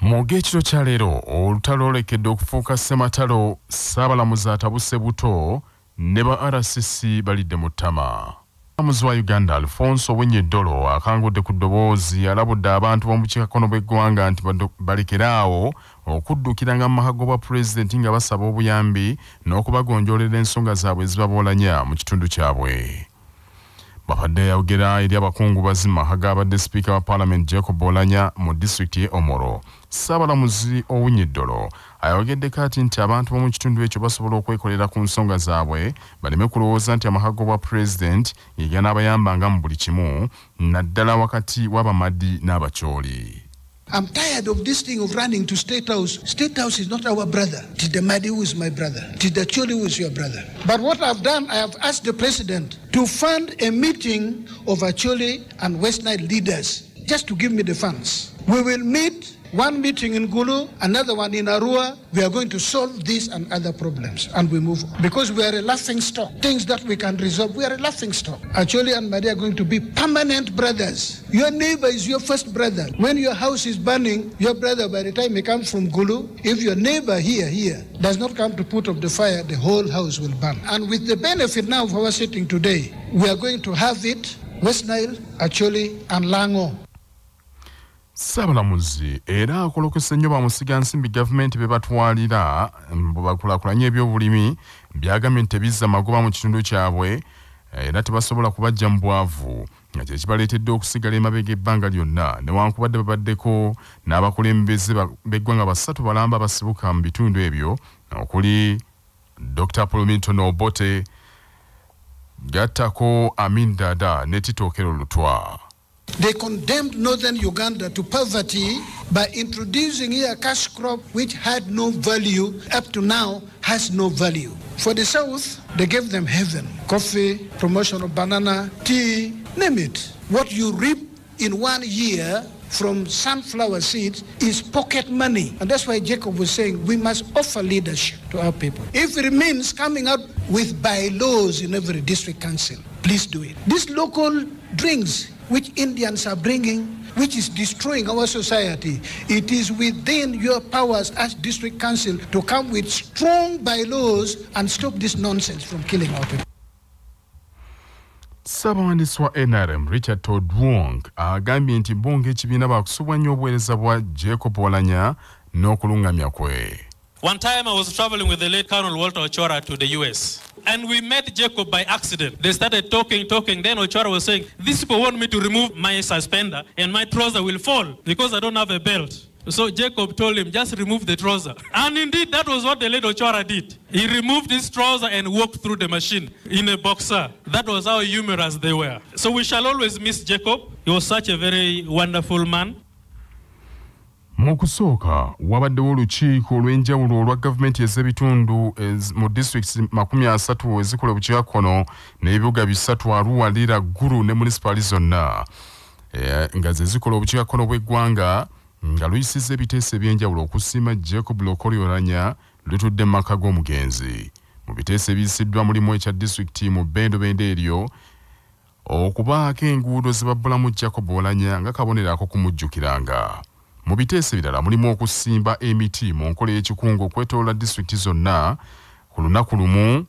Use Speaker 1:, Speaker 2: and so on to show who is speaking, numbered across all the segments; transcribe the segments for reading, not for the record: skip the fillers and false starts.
Speaker 1: Mu g'ekiro kya leero olutalo lwolekedde okufuuka ssematalo, Ssaabalamuzi atabuse buto ne ba RCC balidde mu ttama. Omulamuzi wa Uganda Alfonso Owiny Dollo akangudde ku ddoboozi alabudde abantu b'omu bukiikakkono bw'eggwanga nti balekere awo okuddukiranga mu maka g'obwa pulezidenti nga basaba obuyambi n'okubagonjoolera ensonga zaabwe ezibaboolanya mu kitundu kyabwe. Babadde ayogera eri abakungubazi mu maka g'abadde sipiika wa paalamenti Jacob Oulanyah mu disitulikiti y'e Omoro. Ssaabalamuzi Owiny Dollo ayogeddeko ati nti abantu b'omu kitundu ekyo basobola okwekolera ku nsonga zaabwe baleme kulowooza nti amaka g'obwa pulezidenti ge ganaabayambanga mu buli kimu naddala wakati w'Abamadi n'Abakyoli.
Speaker 2: I'm tired of this thing of running to State House. State House is not our brother. It is the Madi who is my brother. It is the Acholi who is your brother. But what I've done, I have asked the president to fund a meeting of Acholi and West Nile leaders just to give me the funds. We will meet one meeting in Gulu, another one in Arua. We are going to solve these and other problems, and we move on. Because we are a laughing stock. Things that we can resolve, we are a laughing stock. Acholi and Madi are going to be permanent brothers. Your neighbor is your first brother. When your house is burning, your brother, by the time he comes from Gulu, if your neighbor here does not come to put up the fire, the whole house will burn. And with the benefit now of our sitting today, we are going to have it, West Nile, Acholi, and Lango.
Speaker 1: Ssaabalamuzi era akolokose nnyo bamusigansimbi gavumenti be batwalira mbu bakulaakulanye ebyobulimi byagambye nti tebizza magoba mu kitundu kyabwe era tebasobola kubajja mu bwavu nga kye kibaleetedde okusigala emabega ebbanga lyonna newankubadde babaddeko n'abakulembeze b'eggwanga basatu balamba abasibuka mu bitundu ebyo okuli Dr. Paul Milton Obote, gattako Amin Dada ne Tito Okello Lutwa.
Speaker 2: They condemned northern Uganda to poverty by introducing here a cash crop which had no value, up to now has no value. For the south, they gave them heaven. Coffee, promotion of banana, tea, name it. What you reap in 1 year from sunflower seeds is pocket money. And that's why Jacob was saying we must offer leadership to our people. If it means coming up with bylaws in every district council, please do it. These local drinks which Indians are bringing, which is destroying our society, it is within your powers as district council to come with strong bylaws and stop this nonsense from killing our people.
Speaker 1: Ssabawandiisi wa NRM Richard Todwong agambye nti bo ng'ekibiina baakusubwa nnyo obuweereza bwa Jacob Oulanyah n'okulungamya kwe.
Speaker 3: One time I was traveling with the late Colonel Walter Ochora to the US. And we met Jacob by accident. They started talking. Then Ochora was saying, these people want me to remove my suspender and my trouser will fall because I don't have a belt. So Jacob told him, just remove the trouser. And indeed, that was what the late Ochora did. He removed his trouser and walked through the machine in a boxer. That was how humorous they were. So we shall always miss Jacob. He was such a very wonderful man.
Speaker 1: Mu kusooka wabaddewo olukiiko olw'enjawulo olwa gavumenti ez'ebitundu mu disitulikiti 30 ezikola obukiikakkono n'ebibuga 3 Arua, Lira, Gulu ne munisipaali zonna nga ze zikola obukiikakkono bw'eggwanga nga luyisizza ebiteeso eby'enjawulo okusiima Jacob Lokori Oulanyah lutudde mu maka g'omugenzi. Mu biteeso ebiyisiddwa mulimu ekya disitulikiti mu bbendobendo eryo okubaako enguudo ze babbulamu Jacob Oulanyah nga kabonero ak'okumujjukiranga. Mu biteeso ebirala mulimu okusimba emiti mu nkola y'ekikungo okwetooloola disitulikiti zonna ku lunaku lumu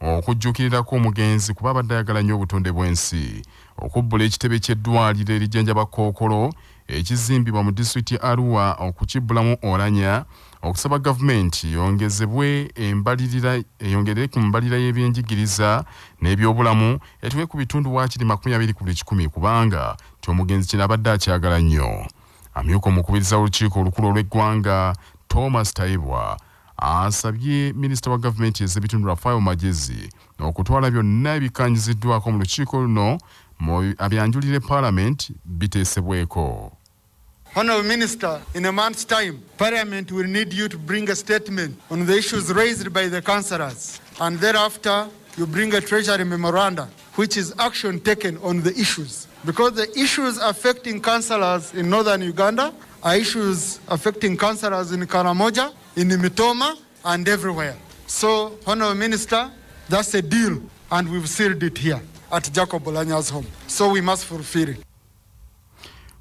Speaker 1: okujjukirirako omugenzi kuba abadde ayagala nnyo obutonde bw'ensi, okubbula ekitebe ky'eddwaliro erijjanjaba kookolo ekizimbibwa mu disitulikiti Arua okukibbulamu Oulanyah, okusaba gavumenti yongezebwe embalirira eyongere ku mbalirira y'ebyenjigiriza n'ebyobulamu etuwe ku bitundu waakiri 20 ku buli 100 kubanga nti omugenzi kino abadde akyagala nnyo. Amyuka omukubiriza w'olukiiko olukulu olw'eggwanga Thomas Tayebwa asabye minisita wa gavumenti ez'ebitundu Raphael Magezi okutwala byonna ebikanyiziddwako mu lukiiko luno abyanjulire paalamenti biteesebweko.
Speaker 4: Honorable Minister, in a month's time, Parliament will need you to bring a statement on the issues raised by the councillors, and thereafter you bring a Treasury memoranda, which is action taken on the issues. Because the issues affecting councillors in northern Uganda are issues affecting councillors in Karamoja, in Mitoma, and everywhere. So, Honorable Minister, that's a deal, and we've sealed it here at Jacob Oulanya's home. So we must fulfill it.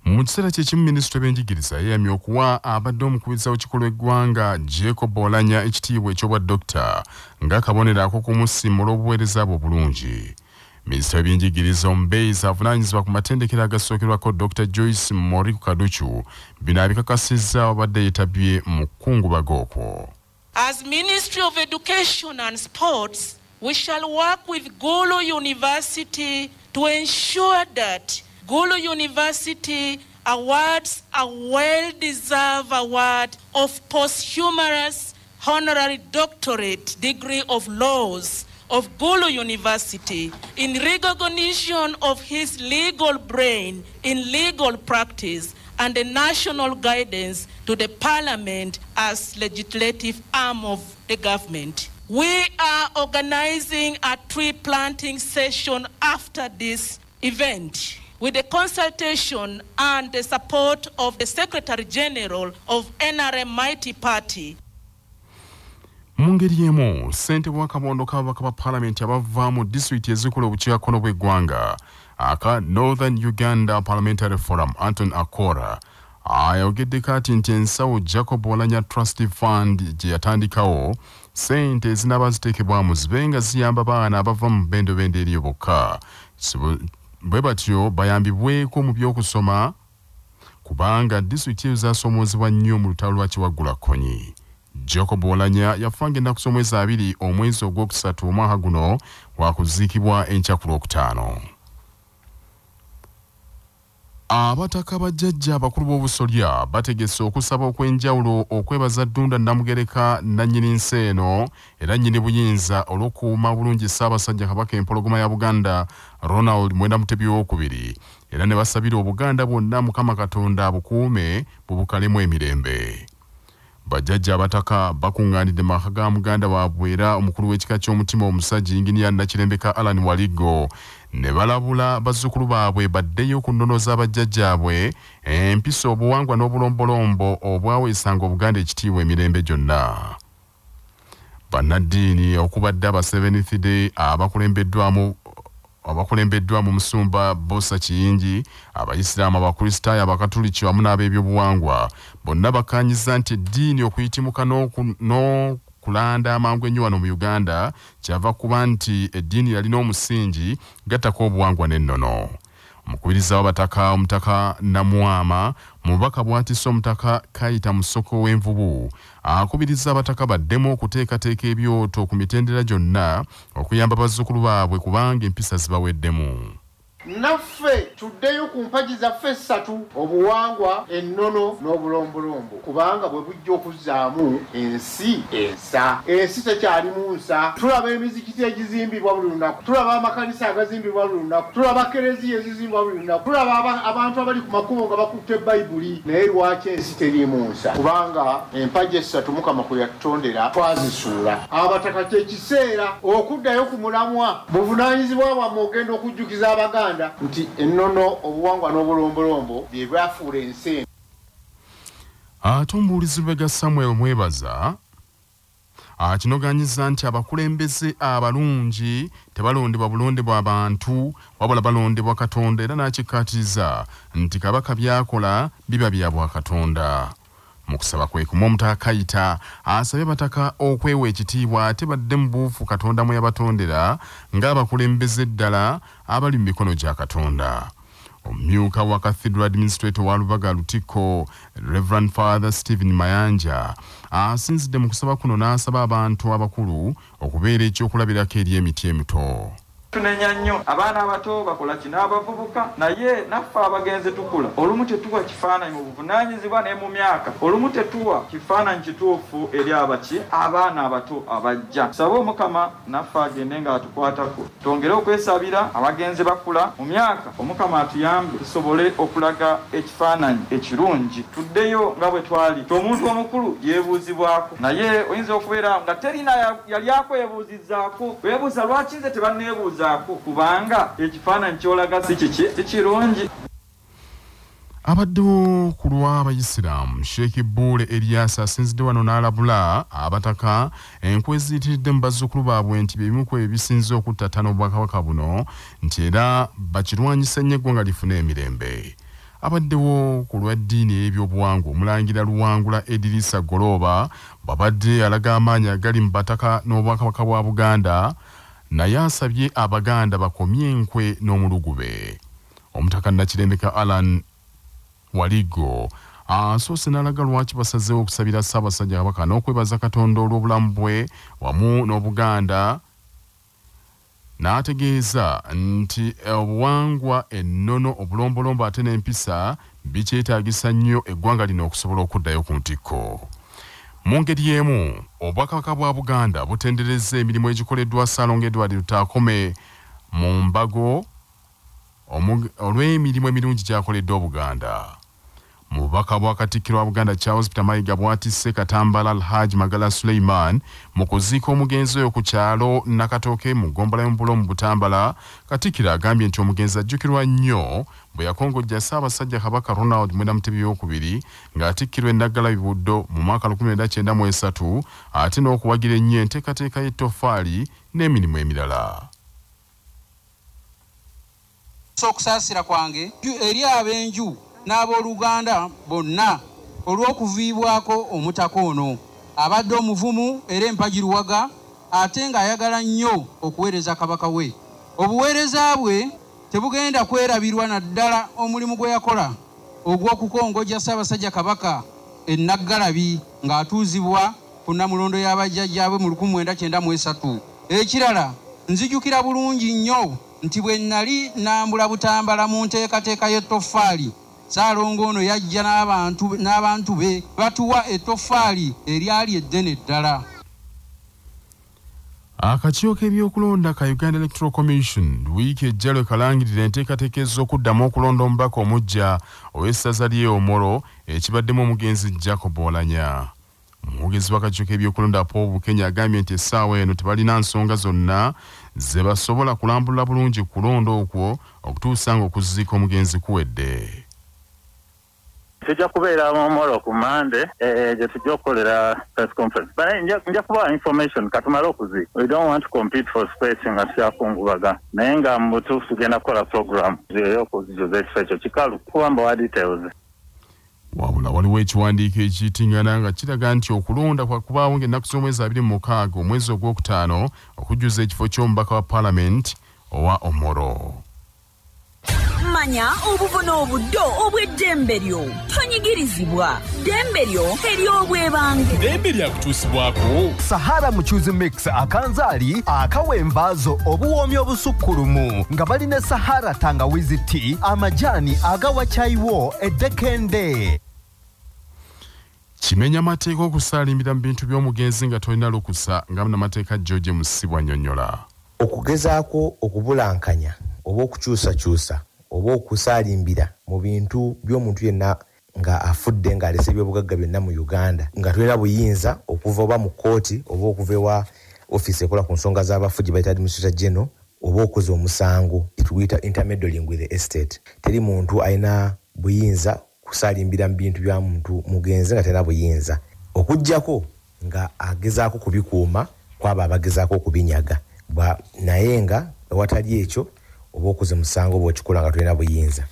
Speaker 1: Mu kiseera kyekimu, minisitule b'enjigiriza yeeyamye okuwa abadde omukubiriza w'ekikulu w'eggwanga Jacob Oulanyah ekitiibwa eky'obwa dokita ng'akabonero ak'okumusiima olw'obuweereza bwe obulungi. Minisita w'ebyenjigiriza omubeezi avunaanyizibwa ku matendekero agasookerwako, Dr Joyce Moriku Kaducu, bino abikakasizza wabadde yeetabye mu kukungubaga okwo.
Speaker 5: As Ministry of Education and Sports, we shall work with Gulu University to ensure that Gulu University awards a well-deserved award of posthumous honorary doctorate degree of laws of Gulu University in recognition of his legal brain in legal practice and the national guidance to the parliament as legislative arm of the government. We are organizing a tree planting session after this event with the consultation and the support of the Secretary General of NRM Mighty Party.
Speaker 1: Mu ngeri emu, ssentebe w'akabondo k'ababaka ba paalamenti abava mu disitulikiti ezikola obukiikakkono bw'eggwanga aka Northern Uganda Parliamentary Forum, Anthony Akora, ayogeddeko ati nti ensawo Jacob Oulanyah Trust Fund gye yatandikawo, ssente ezinaaba ziteekebwamu zibe nga ziyamba baana abava mu bendobendo eriyo bokka, bwe batyo bayambibweko mu by'okusoma, kubanga disitulikiti ezo zasoomoozebwa nnyo mu lutalo lwa Kiwaggula Kkonyi. Jacob Oulanyah yafanga ennaku z'omwezi 2 omwezi ogwokusatu omwaka guno, wakuziikibwa enkya ku Lwokutaano. Abataka bajjajja abakulu b'obusolya bategese okusaba okw'enjawulo okwebaza Ddunda Namugereka nannyini nsi eno era nnyini buyinza olw'okuuma bulungi Ssaabasajja Kabaka Empologoma ya Buganda Ronald Mwenda Mutebi II, era ne basabira Obuganda bwonna Mukama Katonda abukuume bubukalemu emirembe. Bajjajja abataka bakuŋŋaanidde mu maka ga muganda waabwe era omukulu w'ekika ky'omutima omusajja Yinginiya Nakirembeka Alan Waligo, ne balabula bazzukulu baabwe baddeyo ku nnono z'abajjajjaabwe, empisa, obuwangwa n'obulombolombo obwaweesanga Obuganda ekitiibwa emirembe gyonna. Bannaddiini okubadde aba Seventh Day abakulembeddwa mu musumba Bosa Kiyingi, Abayisiraamu, Abakristaayo, Abakatuliki wamu n'ab'ebyobuwangwa bonna bakkaanyizza nti eddiini okuyitimuka n'okulanda amangu ennyo wano mu Uganda kyava kuba nti eddiini yalina omusingi gattako obuwangwa n'ennono. Omukubiriza w'abataka, Omutaka Namwama, mu bubaka bw'atisse Omutaka Kayita Musoko w'Envubu, akubiriza abataka baddemu okuteekateeka ebyoto ku mitendera gyonna okuyamba bazzukulu baabwe, kubanga empisa zibaweddemu.
Speaker 6: Naffe tuddeyo ku mpagi zaffe essatu: obuwangwa, ennono n'obulombolombo, kubanga bwe bujja okuzzaamu ensi ensa. Ensi tekyalimu nsa. Tulaba emizikiti egizimbibwa buli lunaku, tulaba amakanisa agazimbibwa buli lunaku, tulaba kereziya ezizimbibwa buli lunaku, tulaba abantu abali ku makubo nga bakutte Bayibuli, naye lwaki ensi teriimu nsa? Kubanga empagi essatu Mukama kwe yatutondera twazisuula. Abataka kyekiseera okuddayo ku mulamwa. Buvunaanyizibwa bwammwe ogenda okujjukiza Abaganda nti ennono, obuwangwa n'obulombolombo bye byafuula ensi.
Speaker 1: Ate omubuulizi Lubega Samuel Mwebaza akinoganyiza nti abakulembeze abalungi tebalondebwa bulondebwa abantu, wabula balondebwa Katonda, era n'akikkaatiriza nti Kabaka by'akola biba bya bwakatonda. Mu kusaba kwe kumu, Omutaka Kayita asabye abataka okwewa ekitiibwa ate badde mu buufu Katonda mwe yabatondera ng'abakulembeze ddala abali mu mikono gya Katonda. Omumyuka wa Cathedral Administrator wa Lubaga Lutikko, Reverend Father Stephen Mayanja, asinzidde mu kusaba kuno n'asaba abantu abakulu okubeera ekyokulabirako eri emiti emito.
Speaker 7: Tunenya nnyo abaana abato bakola kino, abavubuka, naye naffe abagenzi tukula olumu tetuwa kifaananyi mu buvunaanyizibwa ne mu myaka, olumu tetuwa kifaananyi kituufu eri abaki abaana abato abajja. Sabe Omukama naffe agende ng'atukwatako, twongere okwesabira abagenzi bakula mu myaka, Omukama atuyambe tusobole okulaga ekifaananyi ekirungi, tuddeyo nga bwe twali. Omuntu omukulu yeebuuzibwako, naye oyinza okubeera nga terina yali akwebuuzizzaako, weebuuza lwaki nze tebanneebuuza, kubanga ekifaananyi ky'olaga si kiki, si kirungi.
Speaker 1: Abaddewo ku lw'abayisiraamu Sheikh Bule Elias asinzidde wano n'alabula abataka enkwe eziyitiridde mu bazzukulu baabwe nti bye bimu ku ebyo ebisinze okuttattana obwakabaka buno, nti era bakirwanyisa nnyo eggwanga lifune emirembe. Abaddewo ku lwa ddiini ey'ebyobuwangwa omulangira Luwangula Edirisa Golooba bw'abadde alaga amaanyi agali mu bataka n'obwakabaka bwa Buganda, naye asabye Abaganda bakomye enkwe n'omulugube. Omutaka Nakirembeka Alan Waligo asoose n'alaga lwaki basazeewo okusabira Ssaabasajja Kabaka n'okwebaza Katonda olw'obulamu bwe wamu n'Obuganda, n'ategeeza nti obuwangwa, ennono, obulombolombo ate n'empisa bikyetaagisa nnyo eggwanga lino okusobola okuddayo ku ntikko. Mu ngeri y'emu, obwakabaka bwa Buganda butenderezza emirimu egikoleddwa Ssaalongo Edward Lutaakome mu mbago olw'emirimu emirungi gy'akoleddwa Obuganda. Mu bubaka bwa Katikkiro wa Buganda Charles Peter Mayiga bw'atisse Katambala Alhaji Magala Suleiman mu kuziika omugenzi oyo ku kyalo Nakatooke mu ggombolola y'Omubulo mu Butambala, Katikkiro agambye nti omugenzi ajjukirwa nnyo bwe yakongojja Ssaabasajja Kabaka Ronald Mwenda Mutebi II ng'atikkirwa e Naggalabi Buddo mu mwaka 1993, ate n'okuwagira ennyo enteekateeka y'ettofaali n'emirimu emirala.
Speaker 8: Okusaasira kwange eri ab'enju n'abooluganda bonna olw'okuviibwako omutaka ono abadde omuvumu era empagiruwaga, ate ng'ayagala nnyo okuweereza Kabaka we. Obuweereza bwe tebugenda kwerabirwa, naddala omulimu gwe yakola ogw'okukongojja Ssaabasajja Kabaka e Naggalabi ng'atuuzibwa ku Nnamulondo y'abajjajjaabwe mu 1993. Ekirala, nzijukira bulungi nnyo nti bwe nnali nnambula Butambala mu nteekateeka y'ettoffaali, Ssaalongo ono yajja n'abantu be batuwa ettoffaali eryali eddene ddala.
Speaker 1: Akakiiko k'ebyokulonda ka Uganda Electoral Commission wiiki ejja lwe kalangirira enteekateeka ez'okuddamu okulonda omubaka omuggya ow'essaza ly'e Omoro ekibaddemu omugenzi Jacob Olanya. Omwogezi w'akakiiko k'ebyokulonda Paul Bukenya agambye nti essaawa eno tebalina nsonga zonna ze basobola kulambulula bulungi kulonda okwo okutuusa ng'okuziika omugenzi kuwedde.
Speaker 9: Tujja kubeera Omoro ku Mande gye tujja okukolera press conference, but nja kubawa information katumale okuziika. We don't want to compete for space nga tukyakungubaga, naye nga mu butuufu tugenda kukola program ey'okuzijuza ekifo ekyo kikalu kuba mbawa details.
Speaker 1: Wabula waliwo ekiwandiiko ekiyitingana nga kiraga nti okulonda kwa kubaawo ng'ennaku z'omwezi 26 omwezi ogwokutaano okujjuza ekifo ky'omubaka wa paalamenti owa Omoro.
Speaker 10: Manya obuvo n'obuddo obw'eddembe lyo. Tonyigirizibwa, ddembe lyo ery'obwebange.
Speaker 11: Ddembe lyakutuusibwako
Speaker 12: Sahara Muchuzi Mix, akanzaali akawa envaazo obuwoomi obusukkulumu, nga balina Sahara Tangawizi Tea, amajaani agawa caayi wo eddekende.
Speaker 1: Kimenya mateeka okusaalimbira mu bintu by'omugenzi nga tolina lukusa, nga munnamateeka George Musibwa annyonnyola.
Speaker 13: Okugezaako okubulankanya oba okukyusakyusa oba okusaalimbira mu bintu by'omuntu yenna nga afudde ng'alese ebyobugagga byonna mu Uganda nga tolina buyinza okuva oba mu kkooti oba okuva ewa ofiisi ekola ku nsonga z'abafu gye bayita Administrator General, oba okoze omusango tuguyita intermeddling with the estate. Teri muntu alina buyinza kusaalimbira mu bintu bya muntu mugenzi nga talina buyinza, okuggyako nga agezaako kubikuuma kwabo abagezaako okubinyaga. Naye nga ewatali ekyo, oba okoze musango bw'okikola nga tolina buyinza.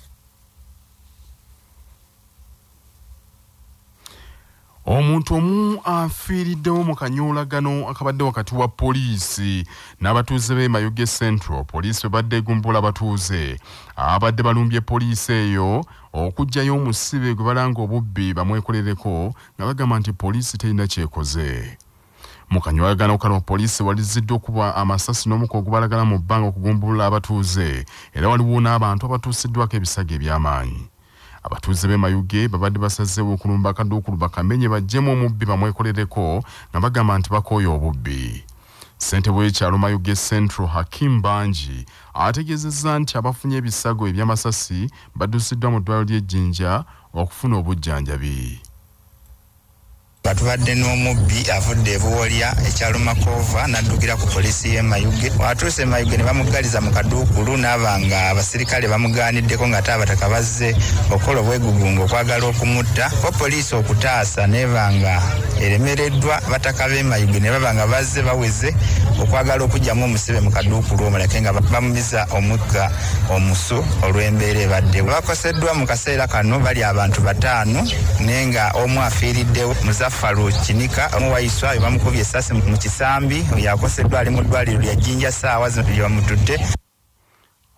Speaker 1: Omuntu omu afiiriddewo mu kanyoolagano akabadde wakati wa poliisi n'abatuuze b'e Mayuge Central. Poliisi bwe badde egumbula abatuuze abadde balumbye poliisi eyo okuggyayo omusibe gwe balanga obubbi bamwekolereko, nga bagamba nti poliisi terina kyekoze. Mu kanyoolagano kano, poliisi waliziddwa okuba amasasi n'omukka ogubalagala mu bbanga okugumbulula abatuuze, era waliwo n'abantu abatuusiddwako ebisago eby'amaanyi. Abatuuze b'e Mayuge babadde basazeewo okulumba akaduukulu bakamenye baggyemu omubbi bamwekolereko, nga bagamba nti bakooye obubbi. Ssentebe w'ekyalo Mayuge Central Hakim Bangi ategeezezza nti abafunye ebisago eby'amasasi baddusiddwa mu ddwaliro ly'e Jjinja okufuna obujjanjabi.
Speaker 14: Batubadde n'omubbi avudde e Buwolya ekyalo Makova n'addukira ku poliisi y'e Mayuge. Watuuse e Mayuge ne bamuggaliza mu kaduukulu n'aba nga abasirikale bamugaaniddeko ng'ate abataka bazze okukola obwegugungo okwagala okumutta. Ko poliisi okutaasa n'eba nga eremereddwa abataka b'e Mayuge ne baba nga bazze baweze okwagala okuggyamu omusibe mu kaduukulu omuleke nga bamumiza omukka omusu olw'embeera ebadde. Bakoseddwa mu kaseera kano bali abantu 5 naye nga omu afiiriddewo Muzaffaru Kinika, omuwayiswa bamukubye essasi mu kisambi yakoseddwa ali mu ddwaliro lya Jinja ssaawa zino gye bamututte.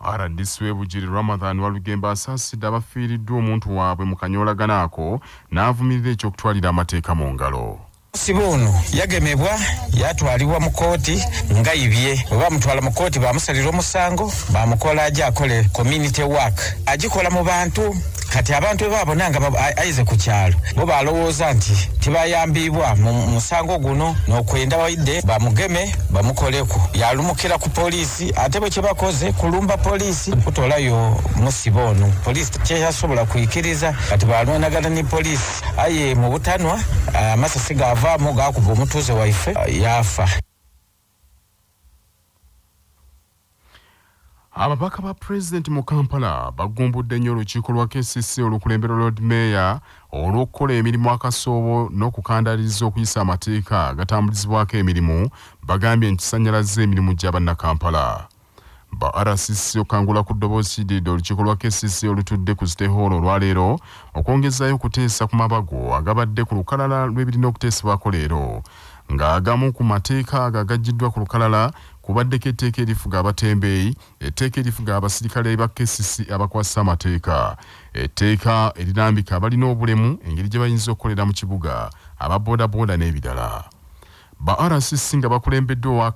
Speaker 1: RDC w'e Bugiri Ramadhan Walugembe asaasidde abafiiriddwa omuntu waabwe mu kanyoolagano ako n'avumirira eky'okutwalira amateeka mu ngalo.
Speaker 15: Musibe ono yagemebwa yatwalibwa mu kooti nga yibye. Bwe bamutwala mu kooti bamusalira omusango bamukola ajje akole community work agikola mu bantu. Kati abantu bwe babona nga ayize ku kyalo bo balowooza nti tibayambibwa mu musango guno n'okwenda baidde bamugeme bamukoleko. Yalumukira ku poliisi ate bwe kyebakoze kulumba poliisi kutolayo musibe ono. Poliisi tekyasobola kuyikiriza kati balwanagana ne poliisi aye mu butanwa amasasi gavaamu gakuba omutuuze waife yafa.
Speaker 1: Ababaka ba pulezidenti mu Kampala bagumbudde nnyo olukiiko lwa KCC olukulembera Lord Mayor olw'okukola emirimu akasoobo n'okukandaaliriza okuyisa amateeka agatambulizibwako emirimu. Bagambye nti kisannyalazza emirimu gya bannakampala. Ba RCC okangula ku ddoboozi kiddiridde olukiiko lwa KCC olutudde ku City Hall olwaleero okwongezaayo okuteesa ku mabago agabadde ku lukalala lw'ebirina okuteesebwako leero. Ng'agamu ku mateeka ago agaggiddwa ku lukalala kubaddeko etteeka erifuga abatembeeyi, etteeka erifuga abasirikale ba KCC abakwasisa amateeka, etteeka erirambika abalina obulemu engeri gye bayinza okukolera mu kibuga, ababoodabooda n'ebirala. Ba RCC nga bakulembeddwa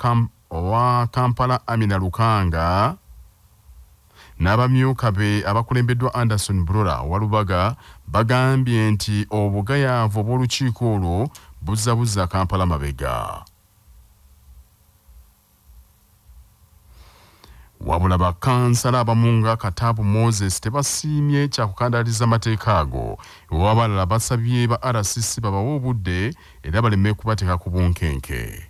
Speaker 1: owa Kampala Amina Lukanga n'abamyuka be abakulembeddwa Anderson Brora owa Lubaga bagambye nti obugayaavu obw'olukiiko olwo buzzaabuzza Kampala mabega. Wabula bakansala abamu nga Katabu Moses tebasiimye kyakukandaliza amateeka ago. Wabalala basabye ba RCC babawe obudde era baleme kubateeka ku bunkenke.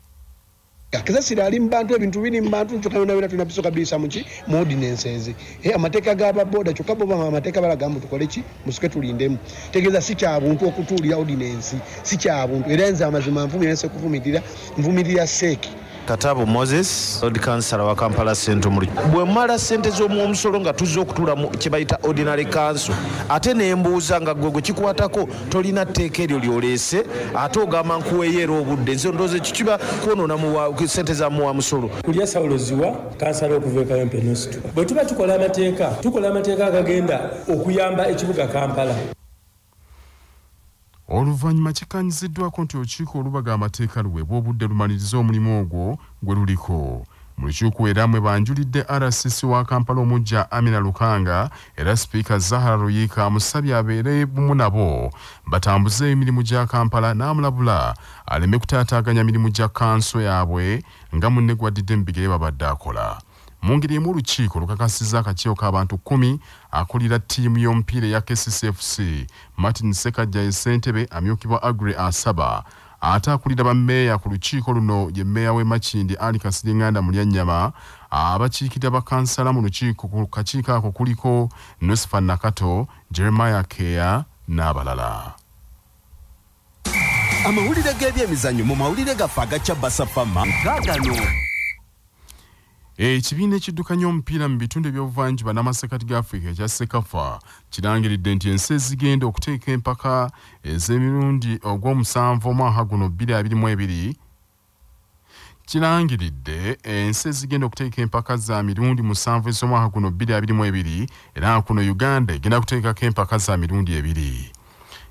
Speaker 16: Kasasiro ali mu bantu, ebintu biri mu bantu kyokka byonna byonna tulina bisooka biyisa mu ki mu ordinances. Amateeka g'ababoda kyokka bo amateeka balagamba tukole ki musike tulindemu. Tegeeza si kya buntu okutuulira ordinance, si kya buntu. Era nze amazima nvumirira sekuvumirira, nvumirira seeki.
Speaker 17: Katabu Moses, Lord Councillor wa Kampala Central. Bwe mmala ssente z'omuwomusolo nga tuzze okutuula mu kye bayita ordinary council, ate ne mbuuza nga ggwe gwe kikwatako tolina tteeka eryo ly'oleese, ate ogamba nkuweeyo era obudde. Nze ndowooza ekyo kiba kwonoona ssente za muwa musolo.
Speaker 18: Kulya Saulo Ziwa, kansala okuva e Kawempe North. Bwe tuba tukola amateeka, tukola amateeka agagenda okuyamba ekibuga Kampala.
Speaker 1: Oluvannyuma kikanyiziddwako nti olukiiko olubaga amateeka luweebwa obudde lumalirize omulimu ogwo gwe luliko. Mu lukiiko era mwe banjulidde RCC wa Kampala omuggya Amina Lukanga era Sipiika Zahara Luyiika amusabye abeere bumu nabo batambuze emirimu gya Kampala n'amulabula aleme kutaataaganya mirimu gya kanso yaabwe nga munne gwaddidde mu bigere babadde akola. Mu ngeri emu olukiiko lukakasizza akakiiko k'abantu 10 akulira ttiimu y'omupiira eya KCCFC Martin Ssekajja ye ssentebe amyukibwa Agre Asaba, ate akulira bammeeya ku lukiiko luno ye mmeeya w'e Makindye Ali Kasiringanda Mulyannyama. Abakiikirira bakansala mu lukiiko ku kakiiko ako kuliko Nusfa Nakato, Jeremiah Kea n'abalala.
Speaker 19: Amawulire g'ebyemizannyo mu mawulire gaffe agacya Basafama gaagano.
Speaker 1: Ekibiina ekiddukanya omupiira mu bitundu eby'obuvanjuba n'amasekati ga Afrika ekya CECAFA kirangiridde nti ensi ezigenda okuteeka empaka ez'emirundi ogw'omusanvu omwaka guno 2022 kirangiridde ensi ezigenda okuteeka empaka za mirundi 7 ez'omwaka guno 2022 era kuno Uganda egenda kuteekako empaka za mirundi 2.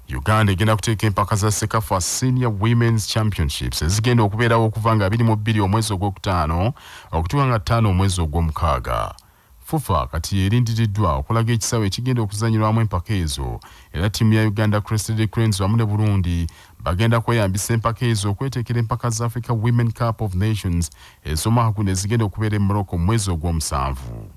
Speaker 1: Uganda egenda kuteeka empaka za CECAFA Senior Women's Championships ezigenda okubeerawo okuva nga 22 omwezi ogwokutaano okutuuka nga 5 omwezi ogwomukaaga. FUFA kati erindiriddwa okulaga ekisaawe ekigenda okuzannyirwamu empaka ezo era ttiimu ya Uganda Crested Cranes wamu ne Burundi bagenda kweyambisa empaka ezo okweteekera empaka za Africa Women Cup of Nations ez'omwaka guno ezigenda okubeera e Morocco mu mwezi ogw'omusanvu.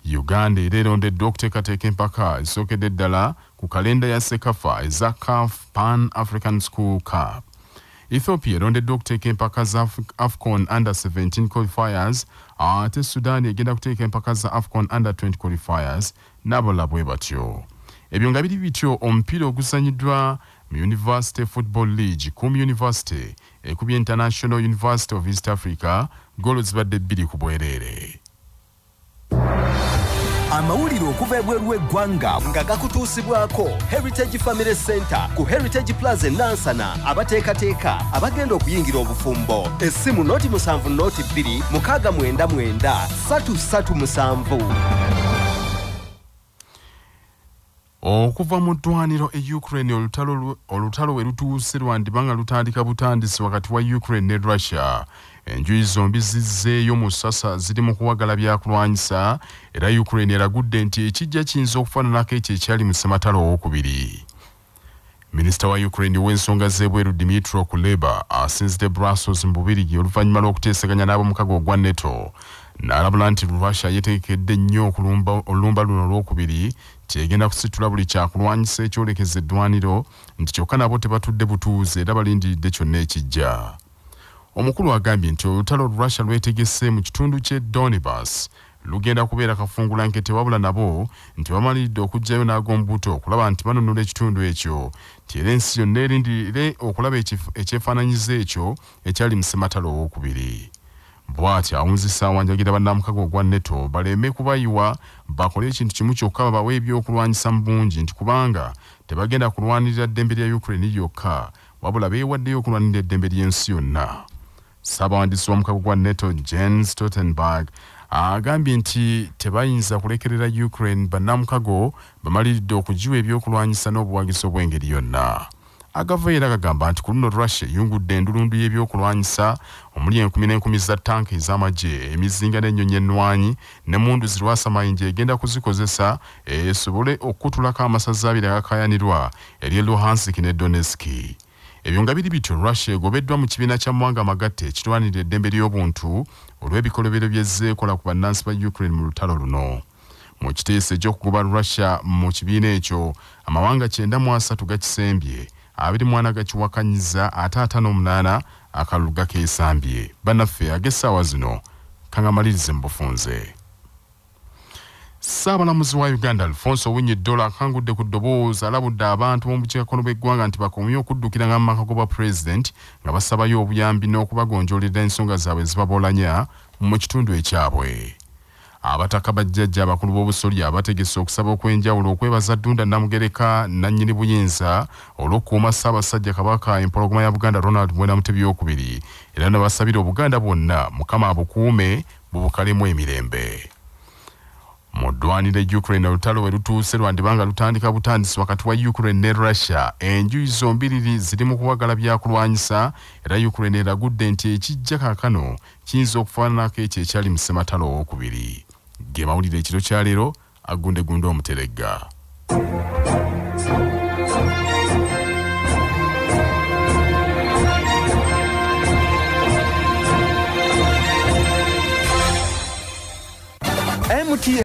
Speaker 1: Uganda era erondeddwa okuteekateeka empaka ezisookedde ddala ku kalenda ya CECAFA eza CAF Pan African School Cup. Ethiopia erondeddwa okuteeka empaka za AFCON Under 17 qualifiers, ate Sudan egenda kuteeka empaka za AFCON Under 20 qualifiers n'abalala bwe batyo. Ebyo nga biri bityo, omupiira oguzanyiddwa mu University Football League, Kumi University ekubye International University of East Africa ggoolo zibadde 2-2.
Speaker 19: Amawulire okuva ebweru w'eggwanga nga gakutuusibwako Heritage Family Center ku Heritage Plaza e Nansana, abateekateeka abagenda okuyingira obufumbo. Essimu 070 02 699 337.
Speaker 1: Okuva mu ddwaniro e Ukraine, olutalo we lutuuse lwandiba nga lutandika butandisi wakati wa Ukraine ne Russia. Enjuyi zombi zizzeeyo mu ssasa, ziri mu kuwagala byakulwanyisa, era Ukraine eragudde nti ekijja kiyinza okufaananako ekyo ekyali mu ssematalo owookubiri. Minisita wa Ukraine w'ensonga z'ebweru Dmytro Kuleba asinzidde Brussels mu Bubirigi oluvannyuma lw'okuteeseganya n'ab'omukago ogwa NATO, n'alabula nti Russia yeetegekedde nnyo okulumba olulumba luno olwokubiri, nti egenda kusitula buli kyakulwanyisa ekyolekeza eddwaniro, nti kyokka nabo tebatudde butuuze era balindiridde kyonna ekijja. Omukulu agambye nti olutalo Russia lwetegese mu kitundu ky'e Donbass lugenda kubeera kafungulankete, wabula nabo nti bamaliridde okuggyayo n'ag'omubuto okulaba nti banunula ekitundu ekyo, nti era ensi yonna erindirire okulaba ekyefaananyiza ekyo ekyali mu ssematalo owookubiri. Bw'atyo awunzisa awanjagira bannamukago ogwa NATO baleme kubayiwa, bakole ekintu kimu kyokka, babawe ebyokulwanyisa mu bungi, nti kubanga tebagenda kulwanirira ddembe lya Ukraine lyokka, wabula beewaddeyo okulwanirira eddembe ly'ensi yonna. Ssaabawandiisi w'omukago gwa NATO Jens Stoltenberg agambye nti tebayinza kulekerera Ukraine, bannamukago bamaliridde okugiwa ebyokulwanyisa n'obuwagizi obw'engeri yonna. Agava era gagamba nti ku luno Russia eyungudde endulundu y'ebyokulwanyisa omuli enkumi n'enkumi za tanka ez'amagye, emizinga n'ennyonyi ennwanyi n'emmundu zirwasamayinja, egenda kuzikozesa esobole okukutulako amasaza abiri agakaayanirwa ery'e Luhansk ne Donetsk. Ebyo nga biri bityo, Russia egobeddwa mu kibiina kya mawanga amagatte ekirwanirira eddembe ly'obuntu olw'ebikolobero byezzeekola ku bannansi ba Ukraine mu lutalo luno. Mu kiteeso eky'okugoba Russia mu kibiina ekyo, amawanga 93 gakisembye, 24 gakiwakanyiza, ate 58 akalulu gakeesambye. Bannaffe, ag'essaawa zino kangamalirize mu bufunze. Ssaabalamuzi wa Uganda Alfonso Owiny Dollo akangudde ku ddoboozi, alabudde abantu b'omu bukiikakkono bw'eggwanga nti bakomye okuddukiranga mu maka g'obwa pulezidenti nga basabayo obuyambi n'okubagonjoolera ensonga zaabwe ezibaboolanya mu kitundu ekyabwe. Abataka bajjajja abakulu b'obusolya bategese okusaba okw'enjawulo okwebaza Ddunda Namugereka nannyini buyinza olw'okukuuma Ssaabasajja Kabaka empologoma ya Buganda Ronald Muwenda Mutebi II, era ne basabira Obuganda bwonna Mukama abukuume bubukalemu emirembe. Mu ddwaniro e Ukraine, olutalo we lutuuse lwandiba nga lutandika butandisi wakati wa Ukraine ne Russia. Enjuyi zombiriri ziri mu kuwagala byakulwanyisa, era Ukraine eragudde nti ekijja kaakano kiyinza okufaananako ekyo ekyali mu ssematalo owookubiri. Ge mawulire ekiro kya leero, agundegunde omuteregga.